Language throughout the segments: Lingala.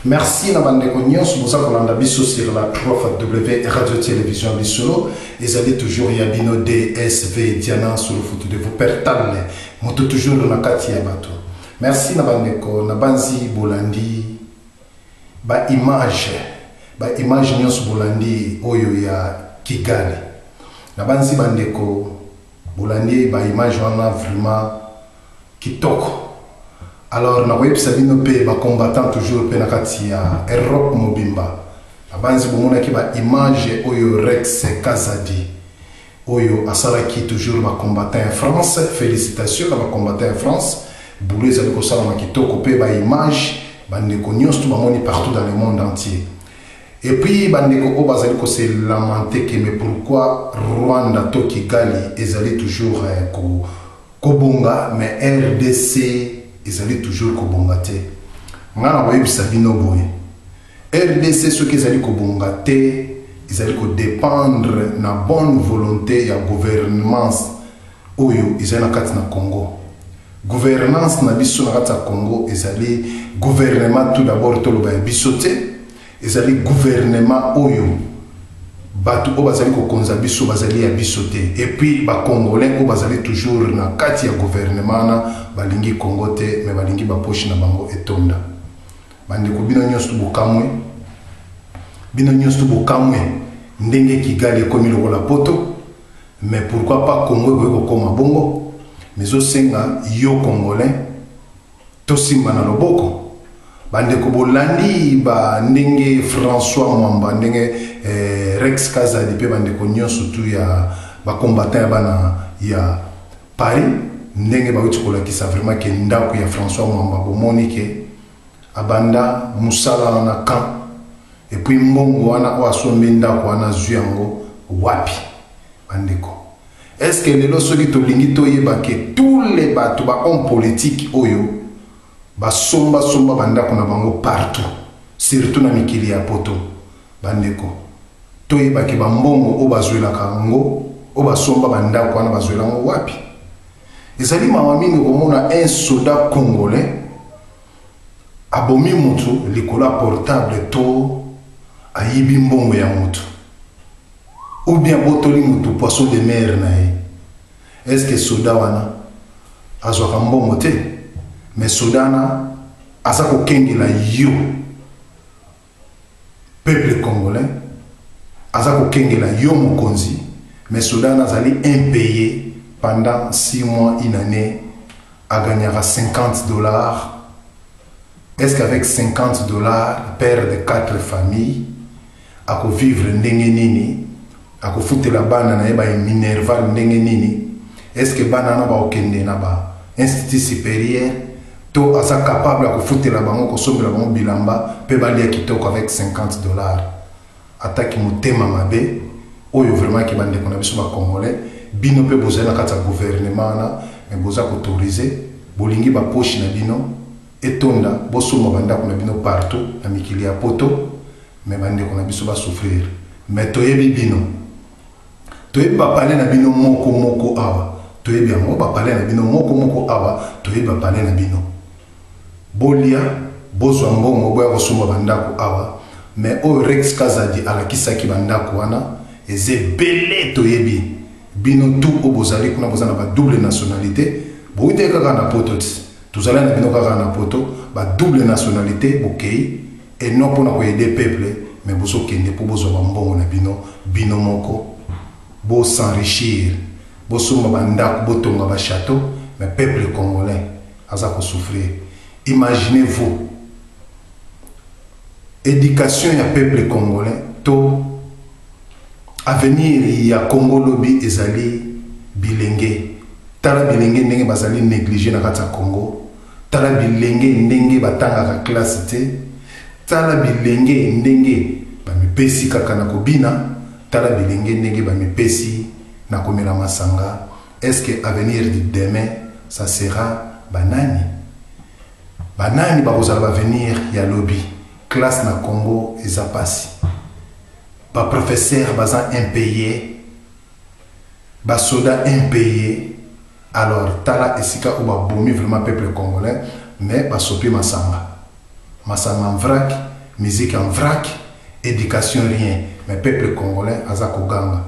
Merci na bandeko nyonso boza kolanda biso sur la 3 W Radio Télévision Lisolo. Ezali toujours ya bino DSV Diana Sulufutu de Wuppertal. Moto toujours na kati ya bato. Merci na bandeko na banzi bolandi ba image ba image nyonso bolandi oyo ya Kigali. Na banzi bandeko bolandi ba image wana vraiment kitoko. Alors nakoyebisa bino mpe ba combattant toujours mpe na kati ya Europe mobimba. Nabanzi bomonaki ba image oyo Rex Kazadi oyo asalaki toujours ba combattant ya France. Félicitations na ba combattant ya France, boulot ezali kosalama kitoko mpe ba image bandeko nyonso bamoni partout dans le monde entier. Et puis bandeko oyo bazali ko se lamenter que mais pourquoi Rwanda to Kigali ezali toujours eh, ko kobonga mais RDC ezali toujours kobonga te. Nga na koyebisa bino boye, RDC soki ezali kobonga te ezali kodépendre na bonne volonté ya gouvernance oyo ezali na kati na Congo. Gouvernance na biso na kati ya Congo ezali gouvernement tout d'abord toloba ya biso te, ezali gouvernement oyo bato oyo bazali kokonza biso bazali ya biso te. Et puis ba congolais oyo bazali toujours na kati ya gouvernement wana balingi Congo te, mais balingi ba poche na bango etonda. Bandeko bino nyonso bokamwe, bino nyonso bokamwe ndenge Kigali ekomi lokola poto, mais pourquoi pas Congo ekoki kokoma bongo? Mais ezosenga yo congolais tosimba na loboko. Bandeko bolandi ba ndenge François Mwamba, ndenge Rex Kazadi mpe bandeko nyonso tu ya ba combattant ya bana ya Paris, ndenge bauti kolakisa vraiment ke ndako ya François Mwamba bomoni ke abanda mosala wana camp, et puis mbongo wana oyo asombi ndako wana azwi yango wapi? Bandeko, est-ce que lelo soki tolingi toyeba ke tous les bato ba homme politique oyo basomba-somba bandako na bango partout, surtout na mikili ya poto, bandeko toyeba ke bambongo oyo bazwelaka yango, oyo basomba bandako wana bazwela yango wapi? Ezali mawa mingi komona un soldat congolais abomi mutu likolo ya portable to ayibi mbongo ya mutu ou bien abotoli mutu poisson de mer na ye. Est-ce que soda wana azwaka mbongo te? Mais soda wana aza kokengela yo peuple congolais, aza kokengela yo mokonzi, mais soda wana azali impayé pendant 6 mois, une année, agagnaka 50 $. Est-ce qu'avec 50 $, père de 4 familles akovivre ndenge nini? Akofutela bana na ye ba minerval ndenge nini? Est-ce que bana wana bakokende na ba institut supérieur to aza capable ya kofutela bango, kosombela bango bilamba mpe balia kitoko avec 50 $? Ataki motema mabe oyo vraiment ke bandeko na biso bacongolais, bino mpe bozali na kati ya gouvernement wana, mais boza koautoriser, bolingi bapoche na bino etonda, bosomba bandako na bino partout na mikili ya poto, mais bandeko na biso basouffrir. Mais toyebi bino, toyebi bapale na bino moko moko awa, toyebi yango, bapale na bino moko moko awa, toyebi bapale na bino. Bolia, bozwa mbongo, boya kosomba bandako awa. Mais oyo Rex Kazadi alakisaki bandako wana eza ebele. Toyebi bino tu oyo bozali kuna, boza na badouble nationalité, bowutaki kaka na poto ti tozali na bino kaka na poto, badouble nationalité, bokei et non mpona koaider peuple, mais bozokende mpo bozwa bambongo na bino, bino moko bos'enrichir, bosomba bandako, botonga bachâteau, mais peuple congolais aza kosouffrir. Imaginez-vous éducation ya peuple congolais to avenir ya Congo lobi ezali bilenge. Tala bilenge ndenge bazali négligé na kati ya Congo, tala bilenge ndenge batangaka classe te, tala bilenge ndenge bamipesi kaka na kobina, tala bilenge ndenge bamipesi na komela masanga. Est-ce que avenir du demain, ça sera banani? Banani bakozala bavenir ya lobi? Classe na Congo eza pasi, baprofesseur baza impayé, basoda impayé. Alors tala esika oyo babomi vraiment peuple congolais, mais basopi masanga, masanga en vrac. Musique en vrac, éducation rien. Mais peuple congolais aza koganga.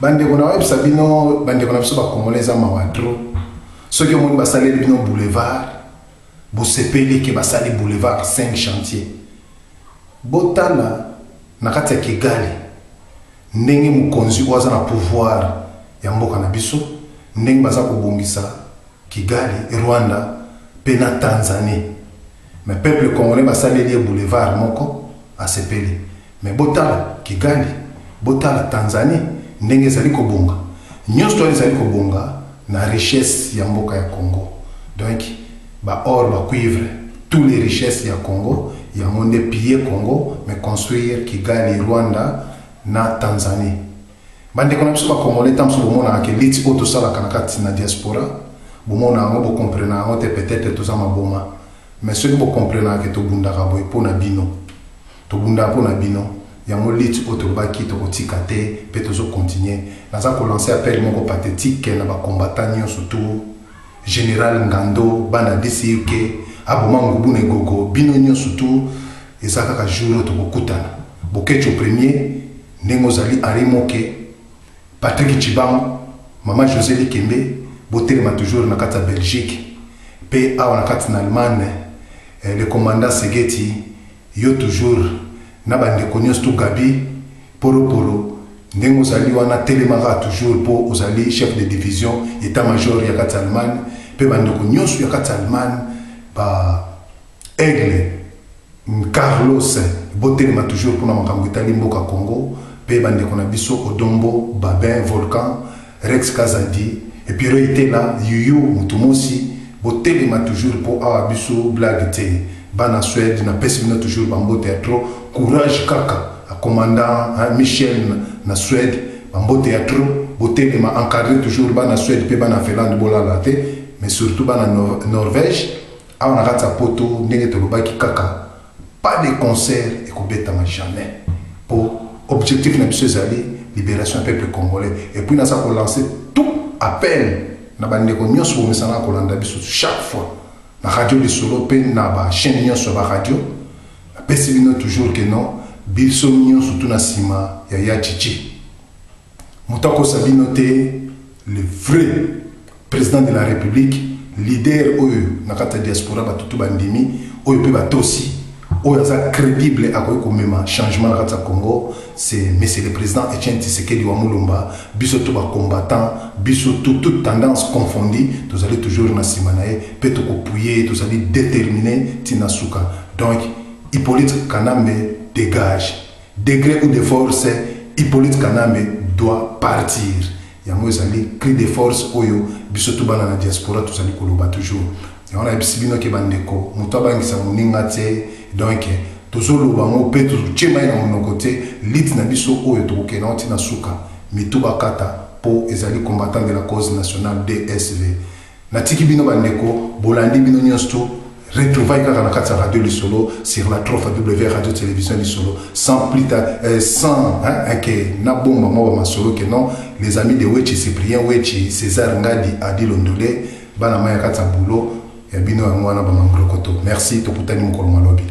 Bandeko na oyebisa bino, bandeko na biso ba congolais eza mawa trop. Soki omoni basaleli bino boulevard, bosepeli ke basali boulevard 5 chantier. Botala na kati ya Kigali ndenge mokonzi oyo aza na pouvoir ya mboka na biso, ndenge baza kobongisa Kigali, Rwanda pe na Tanzanie. Mais peuple congolais basaleli ye boulevard moko asepeli. Mais botala Kigali, botala Tanzanie ndenge ezali kobonga. Nyonso wana ezali kobonga na richesse ya mboka ya Congo. Donc ba or, ba cuivre, tous les richesses ya Congo, yango nde piller Congo, mais construire Kigali, Rwanda na Tanzanie. Bandeko na biso ba congolais, ntango mosusu bomonaka ke lutte oyo tosalaka na kati na diaspora, bomona yango, bocomprena yango te, peut-être toza maboma. Mais soki bocomprenaka ke tobundaka boye mpo na bino, tobundaka mpo na bino, yango lutte oyo tolobaki tokotika te mpe tozocontinue. Naza kolancer appel moko pathétique na bacombattant nyonso tout, Général Ngando, bana DCUK, aboma ngubu na egogo, bino nyonso tout, eza kaka jour oyo tokokutana. Boketsho premier, ndenge ozali Henri Moke, Patrick Chibango, Mama José Likembe, botelema toujours na kati ya Belgique, pe awa na kati na Allemagne, le commandant Segeti, yo toujours na bandeko nyonso tout, Gabi Poroporo, ndenge ozali wana telemaka toujours po ozali chef de division état-major ya kati ya Allemagne, pe bandeko nyonso ya kati ya Allemagne, ba Aigle Carlos, botelema toujours mpona makambo etali mboka Congo, pe bandeko na biso Odombo, Babin, Volcan, Rex Kazadi, et Pierrot Itela, Yuyu Mutumosi, botelema toujours po awa biso blague te. Bana Suède napesi bino toujours bambote ya trop, courage kaka a commandant, hein, Michel na Suède, bambote ya trop, botelema, encadrer toujours bana Suède pe bana Finlande, bolala te, mais surtout bana Norvège. Awa na kati ya poto ndenge tolobaki kaka pas de concert ekobetama jamais, po objectif na biso ezali libération ya peuple congolais. Et puis naza kolancer tout appel na bandeko nyonso bomesana kolanda biso chaque fois na radio Lisolo pe na ba chaîne nyonso ya ba radio. Napesi bino toujours que non, biso nyonso tu na nsima ya ya Chichi. Moto akosa bino te, le vrai président de la République, leader oyo na kati ya diaspora bato tu bandimi, oyo mpe batosi, oyo aza crédible, akoki komema changement na kati ya Congo, c'est monsieur le président Etienne Tshisekedi wa Mulumba. Biso to ba combattant, biso tout, toute tendance confondue, tozali toujours na nsima na ye mpe tokopuye, tozali déterminé tina suka. Donc Hippolyte Kanambe dégage, de gré ou de force, Hippolyte Kanambe doit partir. Yango ezali cri de force oyo biso tu bana na diaspora tozali koloba toujours. Yango nayebisi bino ke bandeko, moto abangisa moninga te. Donc tozoloba yango mpe totie mai na monoko te. Lutte na biso oyo tokokende yango ntina suka, mitu bakata, mpo ezali combattant de la cause nationale DSV. Natiki bino bandeko, bolandi bino nyonso tu, retrouvailles kaka na kati ya radio Lisolo sur la 3 W radio télévision Lisolo, sans plus tard, sans, hein, ke na bomba mwa ba masolo ke non, les amis de Wechi, Cyprien Wechi, César Ngadi, Adi Londole, bana maya kati ya boulot ya bino yango wana ba mangrokoto. Merci, tokutani mokolo malobi.